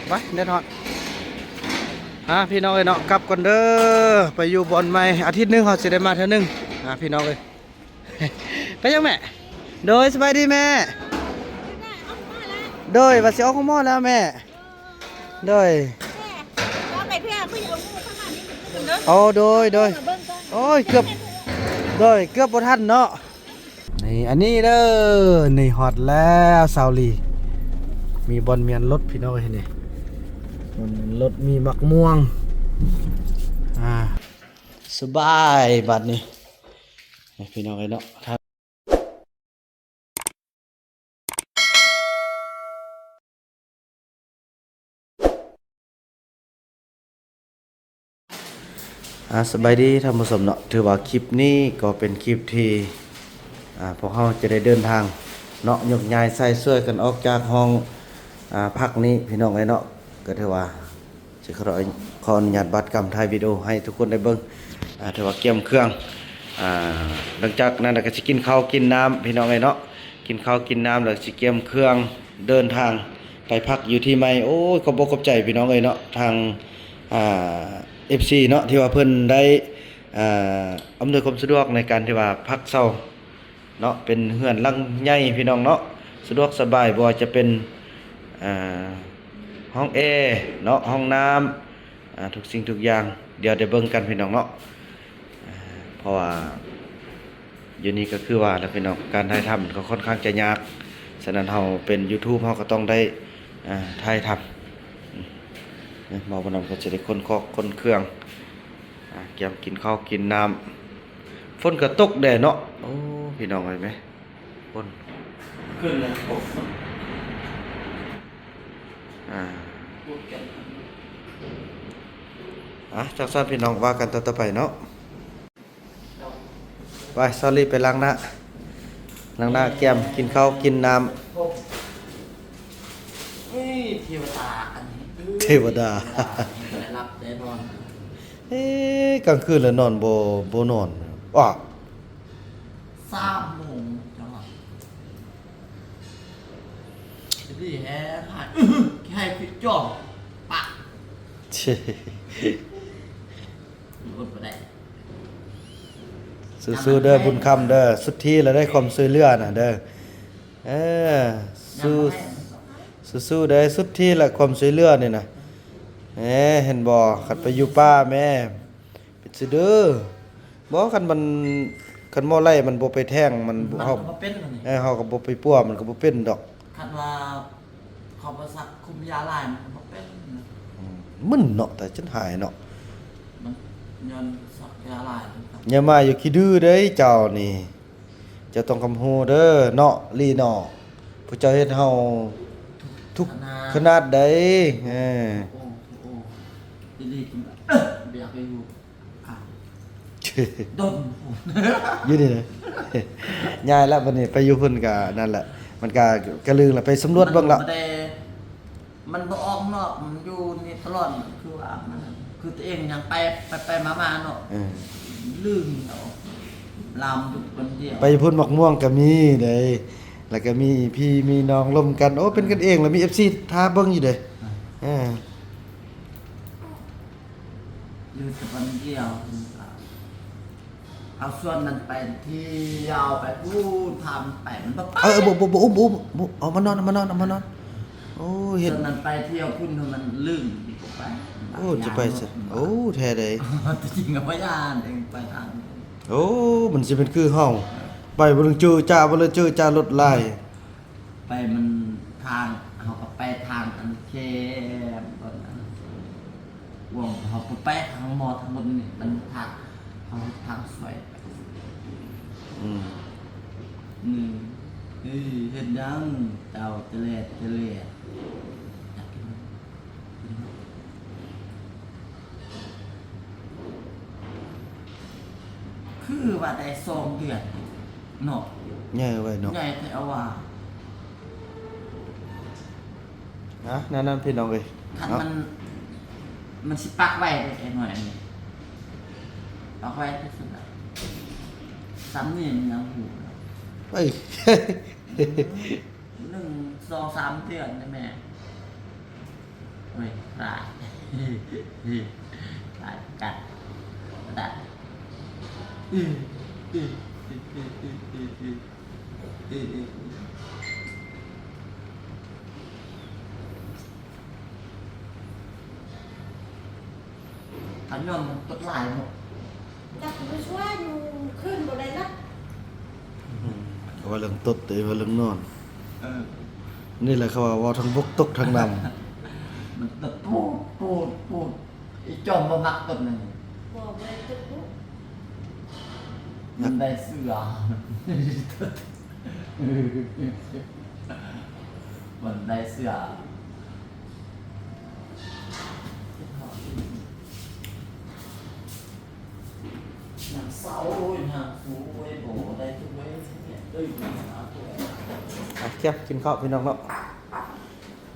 ໄປ ແດດຮ້ອນ. ອ່າ ພີ່ນ້ອງເອີຍເນາະ ກັບກ່ອນເດີ ໄປຢູ່ບ່ອນໃໝ່. ອາທິດໜຶ່ງເຮົາຊິໄດ້ມາເທື່ອໜຶ່ງ. ອ່າ ພີ່ນ້ອງເອີຍ ໄປຍັງແມ່? ໂດຍ ສະບາຍດີແມ່. ໂດຍ ວ່າຊິອອກໂຮງໝໍແລ້ວແມ່. ໂດຍ ໂອ້ ໂດຍ ໂດຍ ໂອ້ຍ ເກືອບ ໂດຍ ເກືອບບໍ່ທັນເນາະ. ນີ້ ອັນນີ້ເດີ ນີ້ຮອດແລ້ວສາວລີ. ມີບ່ອນມ້ຽນລົດພີ່ນ້ອງເອີຍນີ້ ບ່ອນມ້ຽນລົດ ມີໝາກມ່ວງ. ອ່າ ສະບາຍບາດນີ້ ພີ່ນ້ອງເອີຍເນາະ. ອ່າ ສະບາຍດີທ່ານຜູ້ຊົມເນາະ. ຖືວ່າຄລິບນີ້ກໍເປັນຄລິບທີ່ ອ່າ ພວກເຮົາຈະໄດ້ເດີນທາງເນາະ ຍົກຍ້າຍໃຊ້ຊ່ວຍກັນອອກຈາກຫ້ອງ ອ່າ ພັກນີ້ ພີ່ນ້ອງເອີຍເນາະ. ກໍຖືວ່າຊິຂໍ ຂໍອະນຸຍາດບາດກຳຖ່າຍວິດີໂອໃຫ້ທຸກຄົນໄດ້ເບິ່ງ. ອ່າ ຖືວ່າກຽມເຄື່ອງ ອ່າ ຫຼັງຈາກນັ້ນກໍຊິກິນເຂົ້າກິນນ້ຳ ພີ່ນ້ອງເອີຍເນາະ. ກິນເຂົ້າກິນນ້ຳແລ້ວຊິກຽມເຄື່ອງເດີນທາງໄປພັກຢູ່ທີ່ໃໝ່. ໂອ້ຍ ຂອບອົກຂອບໃຈພີ່ນ້ອງເອີຍເນາະ ທາງ ອ່າ ເອັຟຊີເນາະ ທີ່ວ່າເພິ່ນໄດ້ ອ່າ ອຳນວຍຄວາມສະດວກໃນການທີ່ວ່າພັກເຊົາເນາະ. ເປັນເຮືອນຫຼັງໃຫຍ່ພີ່ນ້ອງເນາະ ສະດວກສະບາຍ ບໍ່ວ່າຈະເປັນ ອ່າ ຫ້ອງແອເນາະ ຫ້ອງນ້ຳ ອ່າ ທຸກສິ່ງທຸກຢ່າງ ດຽວໄດ້ເບິ່ງກັນພີ່ນ້ອງເນາະ. ອ່າ ເພາະວ່າຢູ່ນີ້ກໍຄືວ່າແຫຼະພີ່ນ້ອງ ການຖ່າຍທຳກໍຄ່ອນຂ້າງຈະຍາກ. ສະນັ້ນເຮົາເປັນ YouTube ເຮົາກໍຕ້ອງໄດ້ ອ່າ ຖ່າຍທຳ. ອືມ ເວົ້າບໍ່ນຳກໍຈະໄດ້ຂົນຂອງຂົນເຄື່ອງ ອ່າ ກຽມກິນເຂົ້າກິນນ້ຳ. ຝົນກໍຕົກແດ່ເນາະ. ໂອ້ ພີ່ນ້ອງເອີຍແມະ ຝົນຂຶ້ນແລ້ວ. ອ່າ ອ່າ ຈັ່ງຊັ້ນພີ່ນ້ອງ ວ່າກັນຕໍ່ໄປເນາະ. ໄປ ສາວລີໄປລ້າງໜ້າ ລ້າງໜ້າກຽມກິນເຂົ້າກິນນ້ຳ. ເອີຍ ເທວະດາ ອັນນີ້ ເທວະດາ ເທວະດາ ໄດ້ຮັບໄດ້ນອນ. ເອີ ກາງຄືນລະນອນບໍ່ ບໍ່ນອນ. ອ້າ ສາມໂມງຈັງຫວະ ດີແຮງ ໃຫ້ ໃຫ້ຄິດຈ່ອງ ປະ ອດບໍ່ໄດ້. ສູ້ໆເດີ ບຸນຄຳເດີ ສຸດທີລະໄດ້ຄວາມຊ່ວຍເຫຼືອນະເດີ. ເອີ ສູ້ ສູ້ໆເດີ ສຸດທີລະຄວາມຊ່ວຍເຫຼືອນີ້ນະ. ເອີ ເຫັນບໍ່ ຄັນໄປຢູ່ປ່າແມ່ ເປັນຊື່ເດີ. ບໍ່ ຄັນມັນ ຄັນໝໍໄລ່ມັນບໍ່ໄປແທງ ມັນ ມັນ ເຮົາ ກໍບໍ່ເປັນ. ເອີ ເຮົາກໍບໍ່ໄປປົວ ມັນກໍບໍ່ເປັນດອກ. ຄັນວ່າເຂົາບໍ່ສັກຄຸມຢາຫຼາຍ ມັນກໍບໍ່ເປັນນະ. ອືມ ມຶນເນາະ ແຕ່ຈົນຫາຍເນາະ ມັນຍ້ອນສັກຢາຫຼາຍ. ຢ່າມາຢູ່ຂີ້ດື້ເດ້ເຈົ້ານີ້ ເຈົ້າຕ້ອງຄຳຮູ້ເດີເນາະ ລີເນາະ. ພວກເຈົ້າເຮັດເຮົາທຸກຂະໜາດໃດ. ເອີ ໂອ້ ໂອ້ ອີ່ຫຼີ ບໍ່ຢາກຢູ່. ດົນ ຢູ່ນີ້ນະ ຍ້າຍລະ ບັດນີ້ໄປຢູ່ພຸ້ນກະນັ້ນລະ ມັນກະກະລຶງລະ ໄປສຳຫຼວດເບິ່ງລະ. ມັນບໍ່ໄດ້ ມັນບໍ່ອອກນອກ ມັນຢູ່ນີ້ຕະຫຼອດ ຄືວ່າມັນ ຄືຕົວເອງຍັງໄປ ໄປໆມາໆເນາະ. ເອີ ລືມເອົາ ລາມຢູ່ຄົນດຽວ. ໄປພຸ້ນໝາກມ່ວງກະມີເດ້ ລະກະມີພີ່ມີນ້ອງລົມກັນ. ໂອ້ ເປັນກັນເອງ ລະມີເອັຟຊີຖ້າເບິ່ງຢູ່ເດ້. ເອີ ຢູ່ແຕ່ຄົນດຽວ ເອົາສ່ວນນັ້ນໄປທ່ຽວໄປພຸ້ນ ພາມັນໄປ ມັນບໍ່ໄປ. ເອີ ບໍ່ ບໍ່ ບໍ່ອຸ້ມ ບໍ່ອຸ້ມ ບໍ່ ເອົາມານອນ ເອົາມານອນ ເອົາມານອນ. ໂອ້ ເຮັດ ສ່ວນນັ້ນໄປທ່ຽວພຸ້ນ ມັນລືມ ບໍ່ໄປ. ໂອ້ ຈະໄປຊະ ໂອ້ ແທ້ເດ້ ຕົວຈິງກໍບໍ່ຢ້ານເອງ ໄປທາງ. ໂອ້ ມັນຊິເປັນຄືເຮົາ ໄປບໍ່ເລີຍ ເຈີຈາ ບໍ່ເລີຍ ເຈີຈາລົດຫຼາຍ. ໄປມັນທາງ ເຮົາກໍໄປທາງອັນແຄມ ຕອນນັ້ນ ວ່າເຮົາໄປທາງມໍທາງລົດນີ້ ມັນທາງ ເຮົາເຮັດທາງສວຍໄປ. ອືມ ນີ້ ເອີ ເຮັດຫຍັງເຈົ້າ ຈະແລ່ນ ຈະແລ່ນ ຄືວ່າໄດ້ສອງເດືອນເນາະ ໃຫຍ່ໄວເນາະ ໃຫຍ່ແທ້ວ່າ. ອ່ະ ແນວນັ້ນພີ່ນ້ອງເອີຍ ຄັນ ເນາະ ມັນ ມັນຊິປະໄວເດ້ ໄອ້ນ້ອຍອັນນີ້ ປະໄວທີ່ສຸດລະ ສ່ຳນີ້ມັນຍັງຮູ້. ເອີຍ ໜຶ່ງ ສອງ ສາມເດືອນນະແມ່. ໂອ້ຍ ຫຼາຍ ຫຼາຍກັນ ອັນຍ້ອນມັນຕົດຫຼາຍເນາະ ຈັກຊິໄປຊ່ວຍຢູ່ ຄືນບໍ່ໄດ້ລະ ອືມ ເວົ້າເລື່ອງຕົດ ແຕ່ວ່າເລື່ອງນອນ ເອີ ນີ້ແຫຼະເຂົາວ່າເວົ້າທັງບົກຕົກທັງນ້ຳ ມັນຕົດປູດ ປູດ ປູດ ອີຈອມບໍ່ມັກຕົດນັ້ນ ບໍ່ ບໍ່ໄດ້ຕົດ ມັນໄດ້ເສືອ ມັນໄດ້ເສືອ. ນາງເສົ້າ ໂອ້ຍ ນາງສູ ໂອ້ຍ ບໍ່ໄດ້ທຸກເວີຍ ເອີຍ ເອີຍ ເອົາ ເກັບກິນເຂົ້າພີ່ນ້ອງເນາະ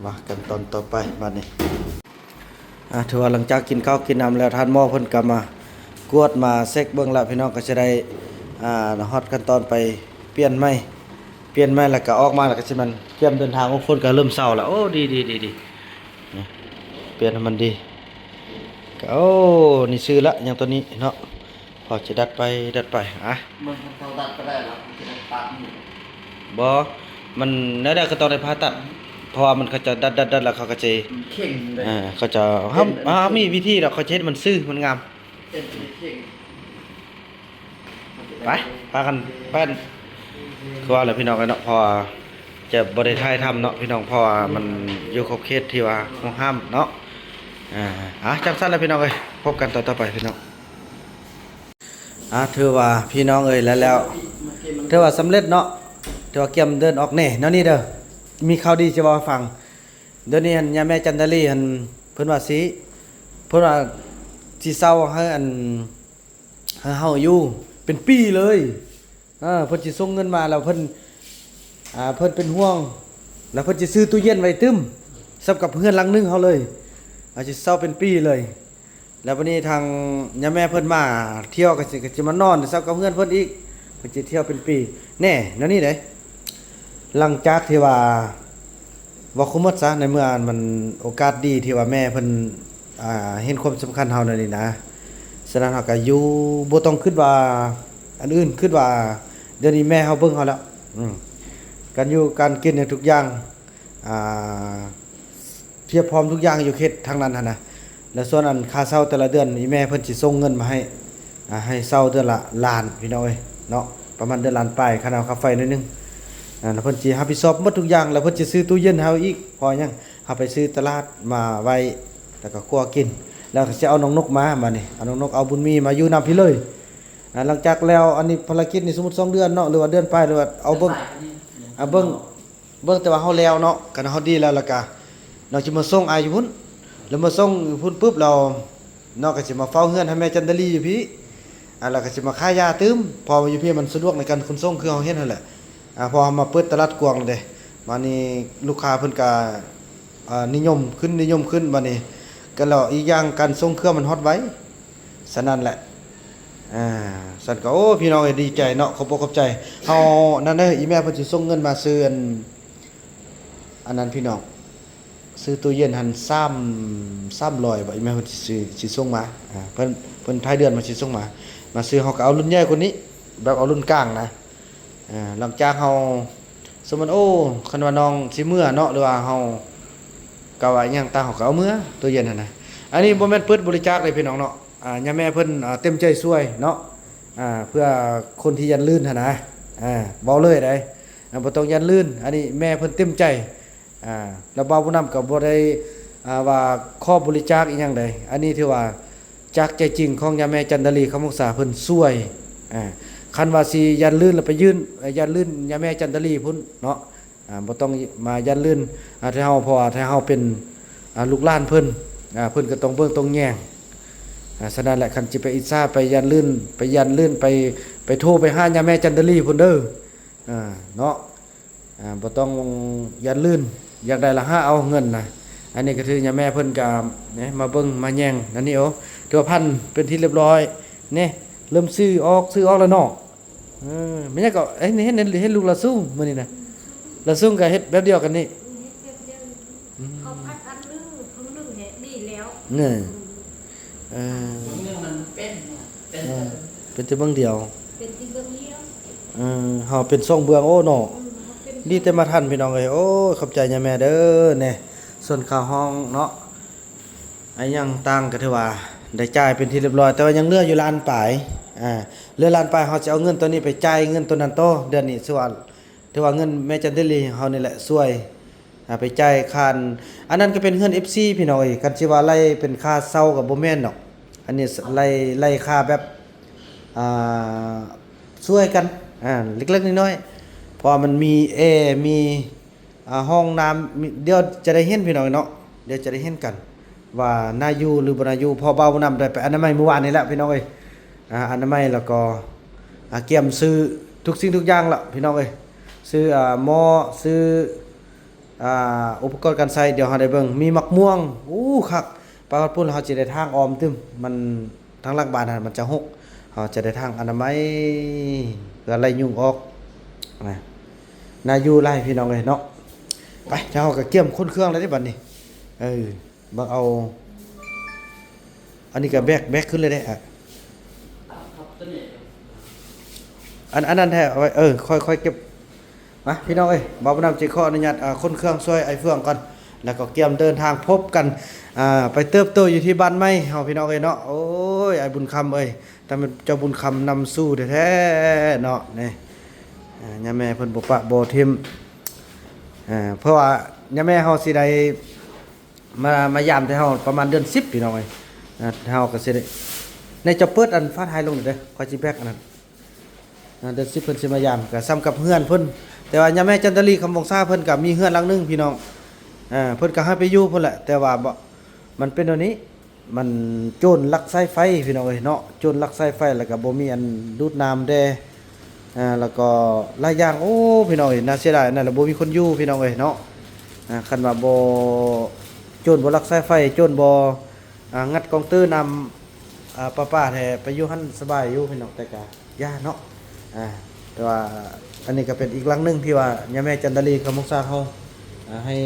ມາຂັ້ນຕອນຕໍ່ໄປບາດນີ້ ອ່າ ຖືວ່າຫຼັງຈາກກິນເຂົ້າກິນນ້ຳແລ້ວ ທ່ານໝໍເພິ່ນກໍມາກວດມາເຊັກເບິ່ງແລ້ວ ພີ່ນ້ອງກໍຈະໄດ້ ອ່າ ຮອດຂັ້ນຕອນໄປປ່ຽນໃໝ່ ປ່ຽນໃໝ່ແລ້ວກໍອອກມາ ແລ້ວກໍຊິແມ່ນກຽມເດີນທາງ ໂອ້ ຝົນກໍເລີ່ມເຊົາແລ້ວ ໂອ້ ດີໆໆໆ ປ່ຽນໃຫ້ມັນດີ ກໍ ໂອ້ ນີ້ຊື່ລະ ຫຍັງຕົວນີ້ເນາະ ພໍຈະດັດໄປດັດໄປ ອະ ມັນເຂົາດັດໄປໄດ້ລະ ມັນຈະໄດ້ປາກນີ້ ບໍ່ ມັນແນວໃດກໍຕ້ອງໄດ້ຜ່າຕັດ ເພາະວ່າມັນ ເຂົາເຈົ້າດັດໆໆ ແລ້ວເຂົາກໍຈະ ມັນເຄັ່ງເດ້ ເອີ ເຂົາເຈົ້າ ເຮົາ ເປັນ ເຮົາມີວິທີດອກ ເຂົາຈະເຮັດມັນຊື່ ມັນງາມ ເປັນເຄັ່ງ. ໄປ ພາກັນແປ້ນ ຄືວ່າແຫຼະພີ່ນ້ອງເອີຍເນາະ ເພາະວ່າຈະບໍ່ໄດ້ຖ່າຍທຳເນາະພີ່ນ້ອງ ເພາະວ່າມັນຢູ່ຂອບເຂດທີ່ວ່າຫ່ວງຫ້າມເນາະ ອ່າ ອ່າ ຈັ່ງຊັ້ນແຫຼະພີ່ນ້ອງເອີຍ ພົບກັນຕອນຕໍ່ໄປພີ່ນ້ອງ ອ່າ ຖືວ່າພີ່ນ້ອງເອີຍ ແລ້ວ ແລ້ວ ຖືວ່າສຳເລັດເນາະ ຖືວ່າກຽມເດີນອອກແນ່ ແນວນີ້ເດີ ມີຂ່າວດີຈະເວົ້າໃຫ້ຟັງ ດຽວນີ້ຫັ້ນ ຍາແມ່ຈັນດາລີຫັ້ນ ເພິ່ນວ່າຊິ ເພິ່ນວ່າຊິເຊົ່າໃຫ້ອັນ ໃຫ້ເຮົາຢູ່ເປັນປີເລີຍ ເອີ ເພິ່ນຊິສົ່ງເງິນມາ ແລ້ວເພິ່ນ ອ່າ ເພິ່ນເປັນຫ່ວງ ແລ້ວເພິ່ນຊິຊື້ຕູ້ເຢັນໄວ້ຕື່ມ ສ່ຳກັບເຮືອນຫຼັງໜຶ່ງເຮົາເລີຍ ເຮົາຊິເຊົ່າເປັນປີເລີຍ ແລ້ວບັດນີ້ທາງຍາແມ່ເພິ່ນມາທ່ຽວ ກໍຊິ ກໍຊິມານອນສ່ຳກັບເຮືອນເພິ່ນອີກ ເພິ່ນຊິທ່ຽວເປັນປີ ແນ່ ແນວນີ້ເດ້ ຫຼັງຈາກທີ່ວ່າ ເວົ້າຄືໝົດຊະ ໃນເມື່ອມັນໂອກາດດີທີ່ວ່າແມ່ເພິ່ນ ອ່າ ເຫັນຄວາມສຳຄັນເຮົາແນວນີ້ນະ ສະນັ້ນເຮົາກໍຢູ່ ບໍ່ຕ້ອງຄິດວ່າອັນອື່ນ ຄິດວ່າດຽວນີ້ແມ່ເຮົາເບິ່ງເຮົາແລ້ວ ອືມ ການຢູ່ການກິນຫຍັງທຸກຢ່າງ ອ່າ ພຽບພ້ອມທຸກຢ່າງຢູ່ເຂດທາງນັ້ນຫັ້ນນະ ແລ້ວສ່ວນອັນຄ່າເຊົ່າແຕ່ລະເດືອນ ອີ່ແມ່ເພິ່ນຊິສົ່ງເງິນມາໃຫ້ ອ່າ ໃຫ້ເຊົ່າເດືອນລະລ້ານພີ່ນ້ອງເອີຍເນາະ ປະມານເດືອນລ້ານປາຍ ຄ່ານ້ຳຄ່າໄຟໜ້ອຍໜຶ່ງ ອ່າ ແລ້ວເພິ່ນຊິຮັບຜິດຊອບໝົດທຸກຢ່າງ ແລ້ວເພິ່ນຊິຊື້ຕູ້ເຢັນໃຫ້ເຮົາອີກ ເພາະຫຍັງ ເຮົາໄປຊື້ຕະຫຼາດມາໄວ້ ແລ້ວກໍຄົວກິນ ແລ້ວກໍຊິເອົານ້ອງນົກມາ ບາດນີ້ເອົານ້ອງນົກ ເອົາບຸນມີມາຢູ່ນຳພີ້ເລີຍ ອ່າ ຫຼັງຈາກແລ້ວ ອັນນີ້ພາລະກິດນີ້ ສົມມຸດສອງເດືອນເນາະ ຫຼືວ່າເດືອນປາຍ ຫຼືວ່າເອົາເບິ່ງ ເອົາເບິ່ງ ເບິ່ງແຕ່ວ່າເຮົາແລ້ວເນາະ ຄັນເຮົາດີແລ້ວ ແລ້ວກະນ້ອງຊິມາສົ່ງອ້າຍຢູ່ພຸ້ນ ແລ້ວມາສົ່ງຢູ່ພຸ້ນປຶບ ແລ້ວນ້ອງກໍຊິມາເຝົ້າເຮືອນໃຫ້ແມ່ຈັນດາລີຢູ່ພີ້ ອ່າ ແລ້ວກໍຊິມາຂາຍຢາຕື່ມ ເພາະວ່າຢູ່ພີ້ມັນສະດວກໃນການຂົນສົ່ງ ຄືເຮົາເຫັນຫັ້ນແຫຼະ ອ່າ ເພາະເຮົາມາເປີດຕະຫຼາດກວ້າງແລ້ວເດ້ ບາດນີ້ລູກຄ້າເພິ່ນກໍ ອ່າ ນິຍົມຂຶ້ນ ນິຍົມຂຶ້ນ ບາດນີ້ກໍແລ້ວ ອີກຢ່າງການສົ່ງເຄື່ອງມັນຮອດໄວ ສະນັ້ນແຫຼະ ອ່າ ສັນກໍ ໂອ້ ພີ່ນ້ອງເອີຍ ດີໃຈເນາະ ຂອບອົກຂອບໃຈ ເຮົາ ນັ້ນເດີ ອີ່ແມ່ເພິ່ນຊິສົ່ງເງິນມາຊື້ອັນ ອັນນັ້ນພີ່ນ້ອງ ຊື້ຕູ້ເຢັນຫັ້ນ ສາມ ສາມຮ້ອຍບໍ ອີ່ແມ່ເພິ່ນຊິຊື້ ຊິສົ່ງມາ ອ່າ ເພິ່ນ ເພິ່ນທ້າຍເດືອນເພິ່ນຊິສົ່ງມາ ມາຊື້ ເຮົາກໍເອົາລຸ້ນໃຫຍ່ກວ່ານີ້ ແບບເອົາລຸ້ນກາງນະ ອ່າ ຫຼັງຈາກເຮົາ ສົມມຸດ ໂອ້ ຄັນວ່ານ້ອງຊິເມືອເນາະ ຫຼືວ່າເຮົາກະວ່າຫຍັງຕາ ເຮົາກໍເອົາເມືອ ຕູ້ເຢັນຫັ້ນນະ ອັນນີ້ບໍ່ແມ່ນເປີດບໍລິຈາກເດ້ພີ່ນ້ອງເນາະ ອ່າ ຍາແມ່ເພິ່ນ ອ່າ ເຕັມໃຈຊ່ວຍເນາະ ອ່າ ເພື່ອຄົນທີ່ຢ້ານລື່ນຫັ້ນນະ ອ່າ ເວົ້າເລີຍເດ້ ອ່າ ບໍ່ຕ້ອງຢ້ານລື່ນ ອັນນີ້ແມ່ເພິ່ນເຕັມໃຈ ອ່າ ແລ້ວບ່າວບຸນນຳກໍບໍ່ໄດ້ ອ່າ ວ່າຂໍບໍລິຈາກອີ່ຫຍັງໃດ ອັນນີ້ຖືວ່າຈາກໃຈຈິງຂອງຍາແມ່ຈັນດາລີ ຄຳວົງສາ ເພິ່ນຊ່ວຍ ອ່າ ຄັນວ່າຊິຢ້ານລື່ນແລ້ວໄປຍື່ນ ຢ້ານລື່ນຍາແມ່ຈັນດາລີພຸ້ນເນາະ ອ່າ ບໍ່ຕ້ອງມາຢ້ານລື່ນ ອ່າ ແຕ່ເຮົາ ເພາະວ່າແຕ່ເຮົາເປັນ ອ່າ ລູກຫຼານເພິ່ນ ອ່າ ເພິ່ນກໍຕ້ອງເບິ່ງຕ້ອງແຍງ ອ່າ ສະນັ້ນແຫຼະ ຄັນຊິໄປອິດສາ ໄປຢ້ານລື່ນ ໄປຢ້ານລື່ນ ໄປ ໄປໂທໄປຫາຍາແມ່ຈັນດາລີພຸ້ນເດີ ອ່າ ເນາະ ອ່າ ບໍ່ຕ້ອງຢ້ານລື່ນ ຢາກໄດ້ລະຫາເອົາເງິນນະ ອັນນີ້ກໍຖືຍາແມ່ເພິ່ນກໍ ນີ້ ມາເບິ່ງມາແຍງ ອັນນີ້ ໂອ້ ຖືວ່າພັນເປັນທີ່ລຽບຮ້ອຍ ນີ້ ເລີ່ມຊື້ອອກ ຊື້ອອກແລ້ວເນາະ ເອີ ແມ່ນຫຍັງກໍ ເຫັນ ເຫັນ ເຫັນ ເຫັນລູກລາວສູງມື້ນີ້ນະ ລາວສູງກໍເຮັດແບບດຽວກັນນີ້ ອືມ ເຂົາພັດອັນໜຶ່ງ ເຄິ່ງໜຶ່ງ ນີ້ ເອີ ເປັນ ເອີ ເປັນແຕ່ເບື້ອງດຽວ ເປັນແຕ່ເບື້ອງດຽວ ເອີ ເຮົາເປັນສອງເບື້ອງ ໂອ້ເນາະ ເຮົາເປັນ ດີແຕ່ມາທັນພີ່ນ້ອງເອີຍ. ໂອ້ຍ ຂອບໃຈຍາແມ່ເດີ ນີ້ ສ່ວນຄ່າຫ້ອງເນາະ ອາ ຫຍັງຕ່າງກໍຖືວ່າໄດ້ຈ່າຍເປັນທີ່ຮຽບຮ້ອຍ ແຕ່ວ່າຍັງເຫຼືອຢູ່ລ້ານປາຍ ອາ ເຫຼືອລ້ານປາຍ ເຮົາຊິເອົາເງິນໂຕນີ້ໄປຈ່າຍເງິນໂຕນັ້ນຕໍ່ ເດືອນນີ້ ຖືວ່າ ຖືວ່າເງິນແມ່ຈັນເດລີເຮົານີ້ແຫຼະຊ່ວຍ ອາ ໄປຈ່າຍຄ່າ ອັນນັ້ນກໍເປັນເຮືອນເອັຟຊີພີ່ນ້ອງເອີຍ. ຄັນຊິວ່າໄລ່ເປັນຄ່າເຊົ່າກໍບໍ່ແມ່ນດອກ ອັນນີ້ໄລ່ ໄລ່ຄ່າແບບ ອ່າ ຊ່ວຍກັນ ອາ ເລັກໆນ້ອຍໆ ເພາະວ່າມັນມີແອ ມີ ອ່າ ຫ້ອງນ້ຳ ດຽວຈະໄດ້ເຫັນພີ່ນ້ອງເນາະ ດຽວຈະໄດ້ເຫັນກັນວ່າໜ້າຢູ່ຫຼືບໍ່ໜ້າຢູ່ ເພາະບ່າວບຸນນຳໄດ້ໄປອະນາໄມມື້ວານນີ້ແຫຼະພີ່ນ້ອງເອີຍ. ອາ ອະນາໄມ ແລ້ວກໍ ອາ ກຽມຊື້ທຸກສິ່ງທຸກຢ່າງລະພີ່ນ້ອງເອີຍ ຊື້ ອາ ໝໍ້ ຊື້ ອາ ອຸປະກອນການໃຊ້ ດຽວເຮົາໄດ້ເບິ່ງ ມີໝາກມ່ວງ ໂອ້ ຄັກ ໄປຮອດພຸ້ນເຮົາຊິໄດ້ທາງອ້ອມຕື່ມ ມັນ ທາງຫຼັງບ້ານຫັ້ນມັນຈະຮົກ ເຮົາຈະໄດ້ທາງອະນາໄມ ເພື່ອໄລ່ຍຸງອອກ ນະ ໜ້າຢູ່ຫຼາຍພີ່ນ້ອງເອີຍເນາະ. ໄປ ເຮົາກໍກຽມຂົນເຄື່ອງແລ້ວເດ້ບັດນີ້ ເອີ ບັກເອົາ ອັນນີ້ກໍແບກ ແບກຂຶ້ນເລີຍເດ້ ອະ ອັນ ອັນນັ້ນແທ້ ເອົາໄວ້ ເອີ ຄ່ອຍ ຄ່ອຍເກັບ. ມາພີ່ນ້ອງເອີຍ ບ່າວບຸນນຳຊິຂໍອະນຸຍາດ ອາ ຂົນເຄື່ອງຊ່ວຍອ້າຍເຟືອງກ່ອນ ແລ້ວກໍກຽມເດີນທາງພົບກັນ ອາ ໄປເຕີບໂຕຢູ່ທີ່ບ້ານໃໝ່ເຮົາພີ່ນ້ອງເອີຍເນາະ. ໂອ້ຍ ອ້າຍບຸນຄຳເອີຍ ຕ້ອງເປັນເຈົ້າບຸນຄຳນຳສູ່ແທ້ໆເນາະ ນີ້ ອາ ຍາແມ່ເພິ່ນບໍ່ປະບໍ່ຖິ້ມ ອາ ເພາະວ່າຍາແມ່ເຮົາຊິໄດ້ ມາ ມາຢາມແຕ່ເຮົາປະມານເດືອນສິບພີ່ນ້ອງເອີຍ ນະ ເຮົາກໍຊິໄດ້ ໃນເຈົ້າເປີດອັນຝາທ້າຍລົງເດີ ຂ້ອຍຊິແບກອັນນັ້ນ ນະ ເດືອນສິບເພິ່ນຊິມາຢາມ ກໍສ່ຳກັບເຮືອນເພິ່ນ ແຕ່ວ່າຍາແມ່ຈັນດາລີ ຄຳວົງສາ ເພິ່ນກໍມີເຮືອນຫຼັງໜຶ່ງພີ່ນ້ອງ ເອີ ເພິ່ນກໍໃຫ້ໄປຢູ່ພຸ້ນແຫຼະ ແຕ່ວ່າບໍ່ ມັນເປັນແນວນີ້ ມັນໂຈນລັກສາຍໄຟພີ່ນ້ອງເອີຍເນາະ ໂຈນລັກສາຍໄຟ ແລ້ວກໍບໍ່ມີອັນດູດນ້ຳແດ່ ອ່າ ແລ້ວກໍຫຼາຍຢ່າງ ໂອ້ ພີ່ນ້ອງເອີຍ ໜ້າເສຍດາຍ ນັ້ນລະບໍ່ມີຄົນຢູ່ພີ່ນ້ອງເອີຍເນາະ ອ່າ ຄັນວ່າບໍ່ ໂຈນບໍ່ລັກສາຍໄຟ ໂຈນບໍ່ ອ່າ ງັດກອງເຕີນ້ຳ ອ່າ ປະປາແທ້ ໄປຢູ່ຫັ້ນສະບາຍຢູ່ພີ່ນ້ອງ ແຕ່ກະຢ່າເນາະ ອ່າ ແຕ່ວ່າອັນນີ້ກໍເປັນອີກຫຼັງໜຶ່ງທີ່ວ່າຍາແມ່ຈັນດາລີ ຄຳວົງສາເຮົາ ອ່າ ໃຫ້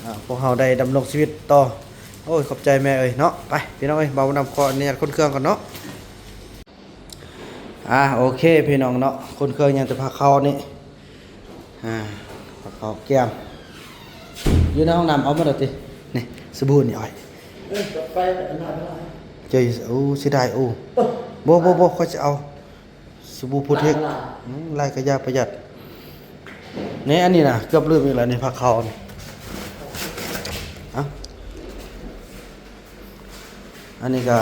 ອ່າ ພວກເຮົາໄດ້ດຳລົງຊີວິດຕໍ່. ໂອ້ຍ ຂອບໃຈແມ່ເອີຍເນາະ. ໄປພີ່ນ້ອງເອີຍ ບ່າວນຳຂໍອະນຸຍາດຂົນເຄື່ອງກ່ອນເນາະ. ອ່າ ໂອເຄພີ່ນ້ອງເນາະ ຂົນເຄື່ອງຍັງແຕ່ພາເຂົ້ານີ້ ອ່າ ພາເຂົ້າກຽມ ຢູ່ໃນຫ້ອງນ້ຳ ເອົາໝົດແລ້ວຕິ ນີ້ ສະບູນີ້ອ້ອຍ ເອີ ໄປອັນນັ້ນ ເຈີ ໂອ້ ເສຍດາຍ ໂອ້ ເອີ ບໍ່ ບໍ່ ບໍ່ ຂ້ອຍຊິເອົາສະບູພູເທັກ ອືມ ຫຼາຍກະຢ່າປະຢັດ ນີ້ ອັນນີ້ນະ ເກືອບລືມອີກແລ້ວນີ້ ພາເຂົ້ານີ້ ເອົ້າ ອັນນີ້ກະ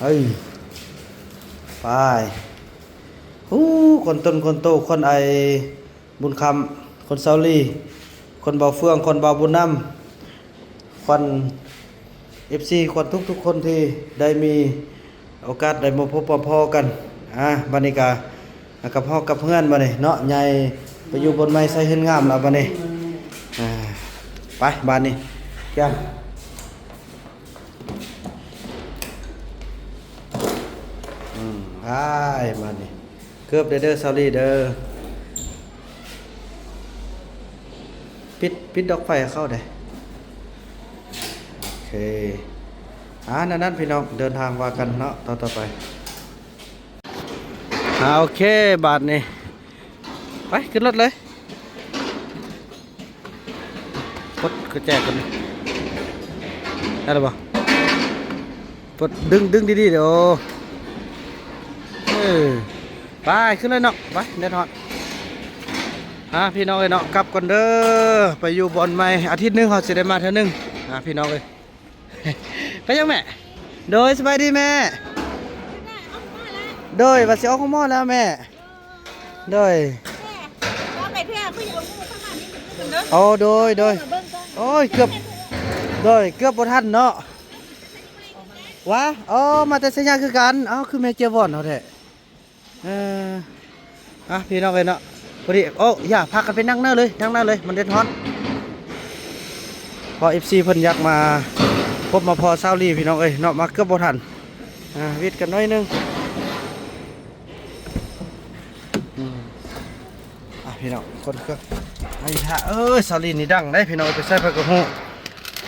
ເອີ ໄປ ໂອ້ ຄົນຕົ້ນຄົນໂຕ ຄົນອ້າຍບຸນຄຳ ຄົນສາວລີ ຄົນບ່າວເຟືອງ ຄົນບ່າວບຸນນຳ ຂວັນ ເອັຟຊີ ຂວັນທຸກໆຄົນທີ່ໄດ້ມີໂອກາດໄດ້ມາພົບມາພໍ້ກັນ ອ່າ ບັດນີ້ກະ ກັບຮອດກັບເຮືອນບັດນີ້ເນາະ ໃຫຍ່ໄປຢູ່ບ່ອນໃໝ່ໃສ່ເຮືອນງາມແລ້ວບັດນີ້ ອ່າ ໄປບາດນີ້ ແກ້ມ ອືມ ໄປບາດນີ້ ເກີບເດີ ເດີ ສາວລີເດີ ປິດ ປິດດອກໄຟໃຫ້ເຂົາເດ້ ໂອເຄ ອ່າ ນັ້ນໆ ພີ່ນ້ອງ ເດີນທາງວ່າກັນເນາະ ຕໍ່ ຕໍ່ໄປ. ອ່າ ໂອເຄ ບາດນີ້ ໄປ ຂຶ້ນລົດເລີຍ ປົດກະແຈກັນ ໄດ້ແລ້ວບໍ່? ປົດ ດຶງ ດຶງດີໆ ເດີ ເອີ ໄປ ຂຶ້ນເລີຍເນາະ ໄປ ແດດຮ້ອນ ອ່າ ພີ່ນ້ອງເອີຍເນາະ ກັບກ່ອນເດີ ໄປຢູ່ບ່ອນໃໝ່ ອາທິດໜຶ່ງເຮົາຊິໄດ້ມາເທື່ອໜຶ່ງ ອ່າ ພີ່ນ້ອງເອີຍ. ໄປຍັງແມ່? ໂດຍ ສະບາຍດີແມ່ ໂດຍ ວ່າຊິອອກໂຮງໝໍແລ້ວແມ່ ໂດຍ ໂອ້ ໂດຍ ໂດຍ ໂອ້ຍ ເກືອບ ໂດຍ ເກືອບບໍ່ທັນເນາະ ຫວາ ອໍ ມາແຕ່ໄຊຍະຄືກັນ ເອົ້າ ຄືແມ່ເຈຍວອນເຮົາແທ້. ເອີ ອ່ະ ພີ່ນ້ອງເອີຍເນາະ ພໍດີ ໂອ້ ຢ່າ ພາກັນໄປນັ່ງເນີເລີຍ ນັ່ງເນີເລີຍ ມັນແດດຮ້ອນ ເພາະເອັຟຊີເພິ່ນຢາກມາພົບມາພໍ້ສາວລີ ພີ່ນ້ອງເອີຍເນາະ ມາເກືອບບໍ່ທັນ ອ່າ ຫວິດກັນໜ້ອຍໜຶ່ງ ອືມ ອ່ະ ພີ່ນ້ອງ ຄົນເຄື່ອງ ເອີຍ ສາວລີນີ້ດັງເດ້ພີ່ນ້ອງ ໄປໃສໃຜກໍຮູ້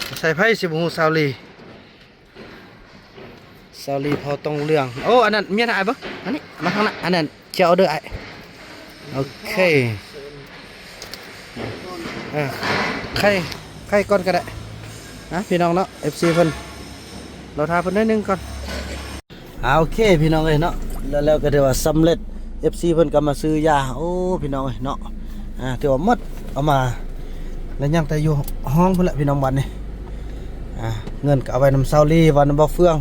ໄປໃສໃຜຊິບໍ່ຮູ້ສາວລີ ສາວລີເຜົ່າຕອງເຫຼືອງ. ໂອ້ ອັນນັ້ນເມຍອ້າຍເບິ່ງ ອັນນີ້ມາທາງນັ້ນ ອັນນັ້ນຈະອອເດີອ້າຍ. ໂອເຄ ເອີ ໄຂ ໄຂກ່ອນກໍໄດ້ນະພີ່ນ້ອງເນາະ ເອັຟຊີເພິ່ນ ລໍຖ້າເພິ່ນໜ້ອຍໜຶ່ງກ່ອນ. ອ່າ ໂອເຄພີ່ນ້ອງເອີຍເນາະ ແລ້ວ ແລ້ວກໍຖືວ່າສຳເລັດ ເອັຟຊີເພິ່ນກໍມາຊື້ຢາ. ໂອ້ ພີ່ນ້ອງເອີຍເນາະ ອ່າ ຖືວ່າໝົດ ເອົາມາ ແລ້ວຍັງແຕ່ຢູ່ຫ້ອງພຸ້ນແຫຼະພີ່ນ້ອງ ບັດນີ້ ອ່າ ເງິນກໍເອົາໄວ້ນຳສາວລີ ໄວ້ນຳບ່າວເຟືອງ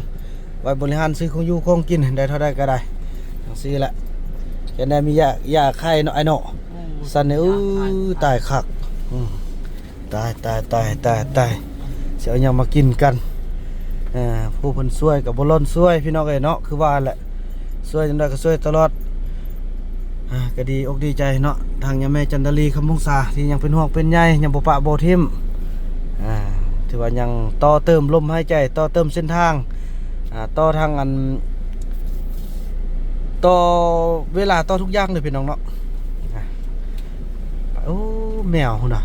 ໄວ້ບໍລິຫານຊື້ຂອງຢູ່ຂອງກິນ ໄດ້ເທົ່າໃດກໍໄດ້ ຈັ່ງຊີ້ແຫຼະ. ຈະໄດ້ມີຢາ ຢາໄຂ້ເນາະ ອ້າຍເນາະ ໂອ້ ຊັ້ນນີ້ ຢາໄຂ້ ເອີຍ ຕາຍຄັກ ອືມ. ຕາຍ ຕາຍ ຕາຍ ຕາຍ ຕາຍ ຊິເອົາຫຍັງມາກິນກັນ? ເອີ ຜູ້ເພິ່ນຊ່ວຍກໍບໍ່ຫຼົ່ນຊ່ວຍພີ່ນ້ອງເອີຍເນາະ ຄືວ່າແຫຼະ ຊ່ວຍຈັ່ງໃດກໍຊ່ວຍຕະຫຼອດ. ອ່າ ກໍດີອົກດີໃຈເນາະ ທາງຍາແມ່ຈັນດາລີ ຄຳວົງສາ ທີ່ຍັງເປັນຫ່ວງເປັນໃຍ ຍັງບໍ່ປະບໍ່ຖິ້ມ ອ່າ ຖືວ່າຍັງຕໍ່ເຕີມລົມຫາຍໃຈ ຕໍ່ເຕີມເສັ້ນທາງ ອ່າ ຕໍ່ທາງອັນ ຕໍ່ເວລາ ຕໍ່ທຸກຢ່າງເລີຍພີ່ນ້ອງເນາະ. ໂອ້ ແມວພຸ້ນນະ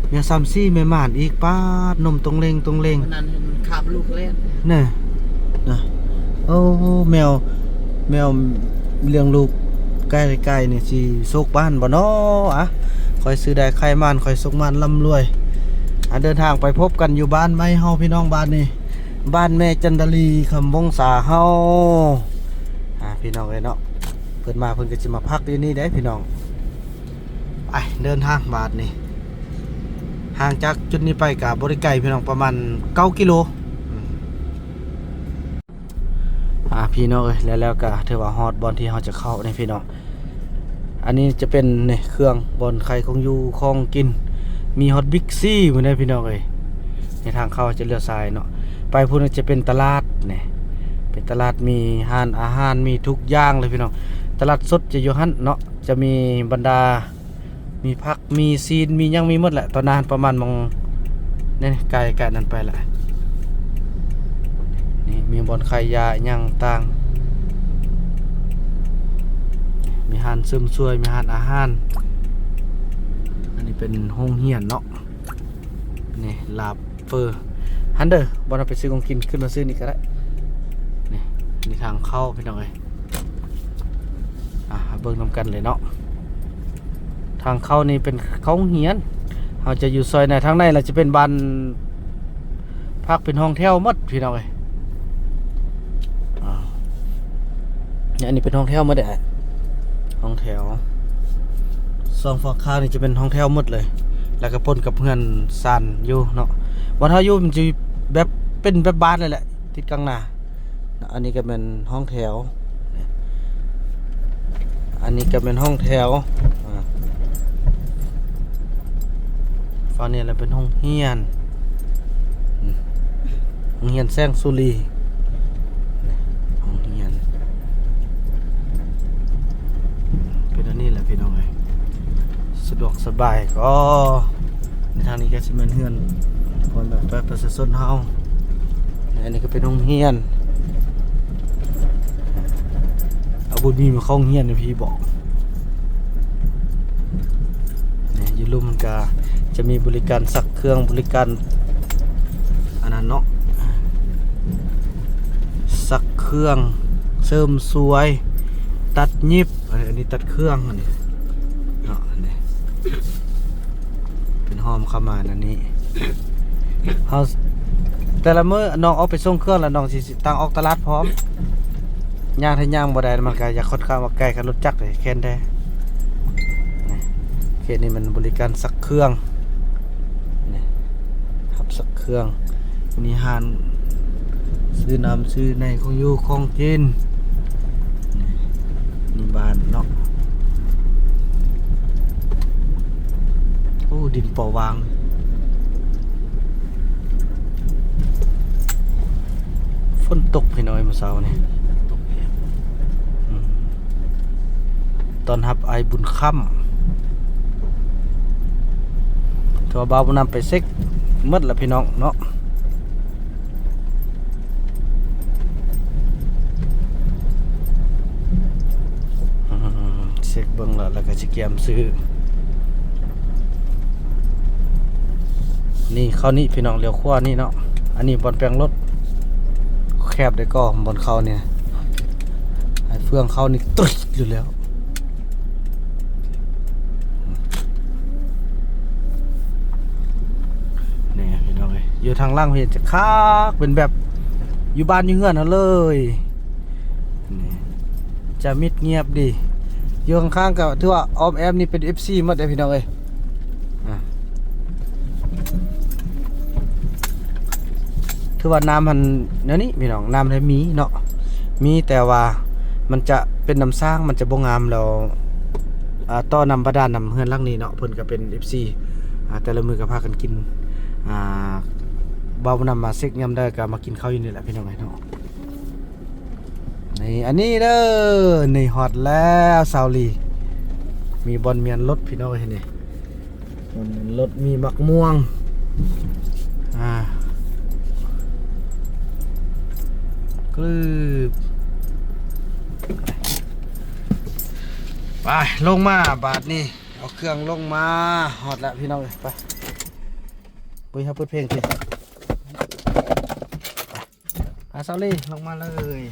ແມວສາມສີ່ແມ່ມ່ານອີກ ປາດ ນົມຕົງເລັງຕົງເລັງ ມື້ນັ້ນມັນຄາບລູກແລ່ນ ນະ ນະ. ໂອ້ ແມວ ແມວລ້ຽງລູກໄກ່ ໄກ່ນີ້ຊິໂຊກບ້ານບໍ່ນໍ? ອະ ຂໍໃຫ້ຊື້ໄດ້ໄຂ່ໝານ ຂໍໃຫ້ໂຊກໝານລ່ຳລວຍ. ອະ ເດີນທາງໄປພົບກັນຢູ່ບ້ານໃໝ່ເຮົາພີ່ນ້ອງ ບ້ານນີ້ ບ້ານແມ່ຈັນດາລີ ຄຳວົງສາເຮົາ. ອ່າ ພີ່ນ້ອງເອີຍເນາະ ເພິ່ນມາເພິ່ນກໍຊິມາພັກຢູ່ນີ້ເດ້ພີ່ນ້ອງ. ໄປ ເດີນທາງບາດນີ້ ຫ່າງຈາກຈຸດນີ້ໄປກໍບໍ່ໄດ້ໄກພີ່ນ້ອງ ປະມານເກົ້າກິໂລ. ອ່າ ພີ່ນ້ອງເອີຍ ແລ້ວ ແລ້ວກໍຖືວ່າຮອດບ່ອນທີ່ເຮົາຈະເຂົ້ານີ້ພີ່ນ້ອງ. ອັນນີ້ຈະເປັນ ນີ້ ເຄື່ອງ ບ່ອນຂາຍຂອງຢູ່ຂອງກິນ ມີຮອດບິກຊີພຸ້ນເດ້ພີ່ນ້ອງເອີຍ. ໃນທາງເຂົ້າຈະລ້ຽວຊ້າຍເນາະ ໄປພຸ້ນຈະເປັນຕະຫຼາດ ນີ້ ເປັນຕະຫຼາດ ມີຮ້ານອາຫານ ມີທຸກຢ່າງເລີຍພີ່ນ້ອງ. ຕະຫຼາດສົດຈະຢູ່ຫັ້ນເນາະ ຈະມີບັນດາ ມີຜັກ ມີຊີ້ນ ມີຫຍັງ ມີໝົດແຫຼະ. ຕອນນັ້ນປະມານໝ່ອງ ນີ້ ໃກ້ໆນັ້ນໄປແຫຼະ. ນີ້ ມີບ່ອນຂາຍຢາຫຍັງຕ່າງ ມີຮ້ານເສີມສວຍ ມີຮ້ານອາຫານ. ອັນນີ້ເປັນໂຮງຮຽນເນາະ ນີ້ ລາບເຟີ ຫັ້ນເດີ ບ່ອນເຮົາໄປຊື້ຂອງກິນ ຂຶ້ນມາຊື້ນີ້ກໍໄດ້. ນີ້ ນີ້ທາງເຂົ້າພີ່ນ້ອງເອີຍ. ອ່າ ເບິ່ງນຳກັນເລີຍເນາະ ທາງເຂົ້ານີ້ເປັນເຂົ້າໂຮງຮຽນ ເຮົາຈະຢູ່ຊອຍໃນ ທາງໃນລະຈະເປັນບ້ານພັກ ເປັນຫ້ອງແຖວໝົດພີ່ນ້ອງເອີຍ. ອ່າ ອັນນີ້ເປັນຫ້ອງແຖວໝົດເດ້ ຫ້ອງແຖວ ສອງຝັ່ງຂ້າງນີ້ຈະເປັນຫ້ອງແຖວໝົດເລີຍ ແລ້ວກໍປົນກັບເຮືອນຊານຢູ່ເນາະ. ບ່ອນເຮົາຢູ່ມັນຈະແບບ ເປັນແບບບ້ານເລີຍແຫຼະ ຕິດກາງນາ. ອັນນີ້ກໍແມ່ນຫ້ອງແຖວ ອັນນີ້ກໍແມ່ນຫ້ອງແຖວ ອ່າ ຝັ່ງນີ້ລະເປັນໂຮງຮຽນ ໂຮງຮຽນແສງສຸລີ ໂຮງຮຽນ ເປັນອັນນີ້ແຫຼະພີ່ນ້ອງເອີຍ. ສະດວກສະບາຍກໍ ໃນທາງນີ້ກໍຊິແມ່ນເຮືອນ ບ່ອນແບບປະຊາຊົນເຮົາ. ອັນນີ້ກໍເປັນໂຮງຮຽນ ເອົາ ບໍ່ມີມາເຂົ້າໂຮງຮຽນໃນພີ້ບໍ? ຢູ່ລຸ່ມມັນກໍຈະມີບໍລິການຊັກເຄື່ອງ ບໍລິການອັນນັ້ນເນາະ ຊັກເຄື່ອງ ເສີມສວຍ ຕັດຫຍິບ. ອັນນີ້ຕັດເຄື່ອງ ອັນນີ້ເນາະ ອັນນີ້ເປັນຫ້ອມເຂົ້າມາອັນນີ້ ເຮົາ ແຕ່ລະມື້ນ້ອງອອກໄປສົ່ງເຄື່ອງ ແລ້ວນ້ອງຊິ ຊິຕັ້ງອອກຕະຫຼາດພ້ອມ. ຍ່າງ ຖ້າຍ່າງບໍ່ໄດ້ ມັນກໍຢາກຄ່ອນຂ້າງວ່າໄກ ຄັນລົດຈັກນີ້ແຄ້ນແທ້. ນີ້ ເຂດນີ້ມັນບໍລິການຊັກເຄື່ອງ ນີ້ ຮັບຊັກເຄື່ອງ ມີຮ້ານຊື້ນ້ຳຊື້ໃນ ຂອງຢູ່ຂອງກິນ. ນີ້ ນີ້ບ້ານເນາະ ໂອ້ ດິນເປົ່າຫວ່າງ. ຝົນຕົກພີ່ນ້ອງເອີຍ ມື້ເຊົ້ານີ້ ຕົກແຮງ ອືມ ຕ້ອນຮັບອ້າຍບຸນຄຳ ຖືວ່າບ່າວບຸນນຳໄປເຊັກໝົດລະພີ່ນ້ອງເນາະ. ອືມ ເຊັກເບິ່ງລະ ລະກະຊິກຽມຊື້. ນີ້ເຂົ້ານີ້ພີ່ນ້ອງ ລ້ຽວຂວານີ້ເນາະ. ອັນນີ້ບ່ອນແປງລົດ ແຄບເດ້ກໍບ່ອນເຂົ້ານີ້ ໃຫ້ເຟືອງເຂົ້ານີ້ຕຶດຢູ່ແລ້ວ. ນີ້ພີ່ນ້ອງເອີຍ ຢູ່ທາງຫຼັງພີ້ຈະຄັກ ເປັນແບບຢູ່ບ້ານຢູ່ເຮືອນເຮົາເລີຍ. ນີ້ຈະມິດງຽບດີ ຢູ່ຂ້າງໆກໍຖືວ່າອ້ອມແອ້ມນີ້ເປັນເອັຟຊີໝົດເດ້ພີ່ນ້ອງເອີຍ. ອ່າ ຄືວ່ານ້ຳຫັ້ນແນວນີ້ພີ່ນ້ອງ ນ້ຳຫັ້ນມີເນາະ ມີ ແຕ່ວ່າມັນຈະເປັນນ້ຳສ້າງ ມັນຈະບໍ່ງາມແລ້ວ. ອ່າ ຕໍ່ນ້ຳບາດານນຳເຮືອນຫຼັງນີ້ເນາະ ເພິ່ນກໍເປັນເອັຟຊີ ອ່າ ແຕ່ລະມື້ກໍພາກັນກິນ ອ່າ ບ່າວບຸນນຳມາເຊັກຍາມໃດກໍມາກິນເຂົ້າຢູ່ນີ້ແຫຼະພີ່ນ້ອງເອີຍເນາະ. ນີ້ ອັນນີ້ເດີ ນີ້ຮອດແລ້ວຊາວລີ ມີບ່ອນມ້ຽນລົດພີ່ນ້ອງເອີຍນີ້ ບ່ອນມ້ຽນລົດ ມີໝາກມ່ວງ ອ່າ ກຶບ ໄປ ລົງມາບາດນີ້ ເອົາເຄື່ອງລົງມາ ຮອດແລ້ວພີ່ນ້ອງເອີຍ ໄປ ປຸ້ຍ ເຮົາເປີດເພງຕິ. ອາ ຊາວລີ ລົງມາເລີຍ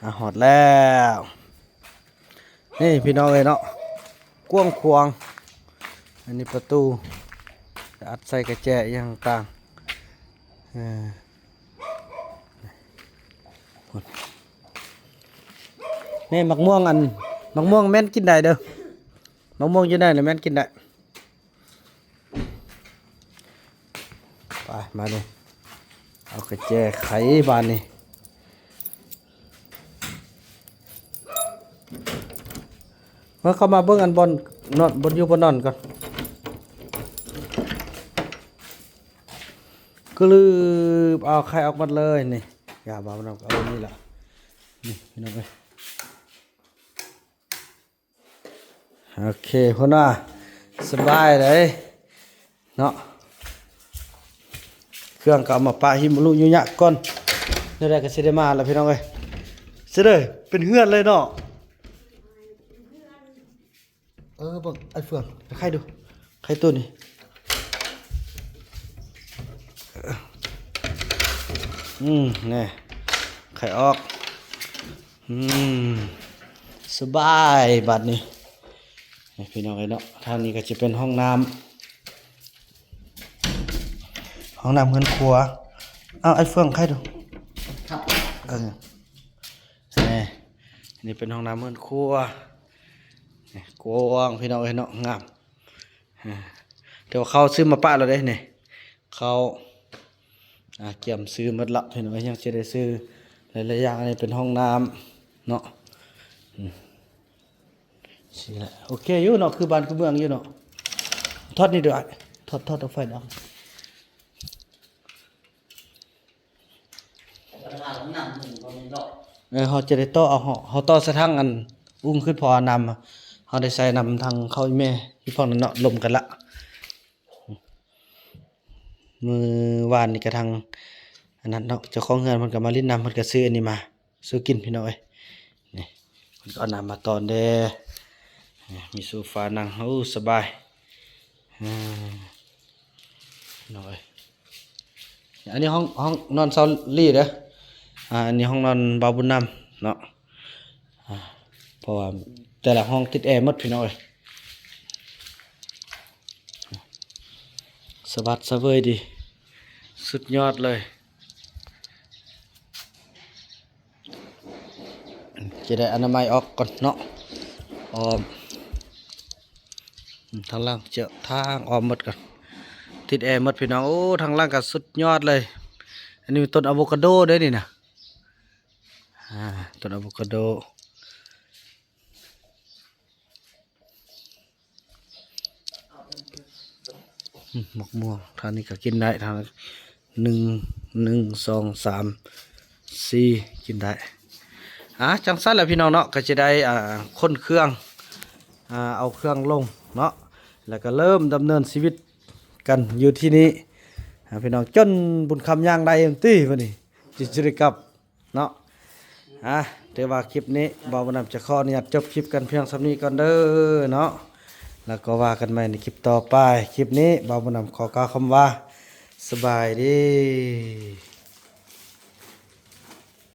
ອາ ຮອດແລ້ວ ນີ້ພີ່ນ້ອງເອີຍເນາະ ກວ້າງຂວາງ. ອັນນີ້ປະຕູ ຈະອັດໃສ່ກະແຈອີ່ຫຍັງຕ່າງໆ ເອີ ນີ້ໝາກມ່ວງ ອັນ ໝາກມ່ວງແມ່ນກິນໄດ້ເດີ ໝາກມ່ວງຢູ່ໃນນີ້ແມ່ນກິນໄດ້. ໄປ ມານີ້ ເອົາກະແຈໄຂບາດນີ້ ມາ ເຂົ້າມາເບິ່ງອັນບ່ອນນອນ ບ່ອນຢູ່ບ່ອນນອນກ່ອນ ກະລືບ ເອົາໄຂອອກໝົດເລີຍນີ້ ຢ່າ ບ່າວນຳ ເອົານີ້ລະ ນີ້ພີ່ນ້ອງເອີຍ. ໂອເຄ ພຸ້ນນະ ສະບາຍເລີຍເນາະ ເຄື່ອງກໍເອົາມາປະຫິມລຸຍຸຍະກ່ອນ ແນວໃດກໍຊິໄດ້ມາລະພີ່ນ້ອງເອີຍ ຊິເດີ ເປັນເຮືອນເລີຍເນາະ. ເອີ ເບິ່ງ ໄອ້ເຟືອງ ໄຂດູ ໄຂຕູ້ນີ້ ອືມ ແນ່ ໄຂອອກ ອືມ ສະບາຍບາດນີ້ ນີ້ພີ່ນ້ອງເອີຍເນາະ ທາງນີ້ກໍຈະເປັນຫ້ອງນ້ຳ ຫ້ອງນ້ຳເຮືອນຄົວ. ເອົາ ໄອ້ເຟືອງ ໄຂດູ ເອີ ນີ້ ນີ້ເປັນຫ້ອງນ້ຳເຮືອນຄົວ ນີ້ ກວ້າງພີ່ນ້ອງເອີຍເນາະ ງາມ. ອ່າ ແຕ່ວ່າເຂົາຊື້ມາປະແລ້ວເດ້ນີ້ ເຂົາ ອ່າ ກຽມຊື້ໝົດລະພີ່ນ້ອງ ຍັງຊິໄດ້ຊື້ຫຼາຍໆຢ່າງ. ອັນນີ້ເປັນຫ້ອງນ້ຳເນາະ ອືມ ຊີ້ແຫຼະ ໂອເຄຢູ່ເນາະ ຄືບ້ານຄືເມືອງຢູ່ເນາະ. ຖອດນີ້ເດີ ອ້າຍ ຖອດ ຖອດເອົາໄຟດັງ. ເອີ ເຮົາຈະໄດ້ຕໍ່ເອົາ ເຮົາ ເຮົາຕໍ່ໃສ່ຖັງອັນອຸ້ງຂຶ້ນ ເພາະວ່ານ້ຳເຮົາໄດ້ໃສ່ນຳຖັງເຂົ້າອີ່ແມ່ຢູ່ຝັ່ງນັ້ນເນາະ ລົມກັນລະ. ມື້ວານນີ້ກະທາງອັນນັ້ນເນາະ ເຈົ້າຂອງເຮືອນເພິ່ນກະມາຫຼິ້ນນຳ ເພິ່ນກະຊື້ອັນນີ້ມາສູ່ກິນພີ່ນ້ອງເອີຍ. ນີ້ ເພິ່ນກະເອົານ້ຳມາຕ້ອນແດ່ ມີໂຊຟານັ່ງ ໂອ້ ສະບາຍ ເອີ. ນ້ອງເອີຍ ອັນນີ້ຫ້ອງ ຫ້ອງນອນຊາວລີເດີ ອ່າ ອັນນີ້ຫ້ອງນອນບ່າວບຸນນຳເນາະ ອ່າ ເພາະວ່າແຕ່ລະຫ້ອງຕິດແອໝົດພີ່ນ້ອງເອີຍ. ສະບາຍສະເຫວີຍດີ ສຸດຍອດເລີຍ. ຈະໄດ້ອະນາໄມອອກກ່ອນເນາະ ອ້ອມ ທາງຫຼັງເຈາະທາງອ້ອມໝົດກ່ອນ ຕິດແອໝົດພີ່ນ້ອງ. ໂອ້ ທາງຫຼັງກໍສຸດຍອດເລີຍ. ອັນນີ້ຕົ້ນອາໂວຄາໂດເດ້ນີ້ນະ ອ່າ ຕົ້ນອາໂວຄາໂດ. ອືມ ໝາກມ່ວງ ທາງນີ້ກໍກິນໄດ້ ທາງໜຶ່ງ ໜຶ່ງ ສອງ ສາມ ສີ່ ກິນໄດ້. ອ່າ ຈັ່ງຊັ້ນແຫຼະພີ່ນ້ອງເນາະ ກໍຈະໄດ້ ອ່າ ຂົນເຄື່ອງ ອ່າ ເອົາເຄື່ອງລົງເນາະ ແລ້ວກໍເລີ່ມດຳເນີນຊີວິດກັນຢູ່ທີ່ນີ້ ອ່າ ພີ່ນ້ອງ. ຈົນບຸນຄຳຍ່າງໄດ້ຈັ່ງຕິ ມື້ນີ້ ຈິ ຈິໄດ້ກັບ ເນາະ. ອ່າ ແຕ່ວ່າຄລິບນີ້ບ່າວບຸນນຳຈະຂໍອະນຸຍາດຈົບຄລິບກັນພຽງສ່ຳນີ້ກ່ອນເດີເນາະ. ແ ແລ້ວກໍວ່າກັນໃໝ່ໃນຄລິບຕໍ່ໄປ. ຄລິບນີ້ບ່າວບຸນນຳຂໍກ່າວຄຳວ່າ ສະບາຍດີ.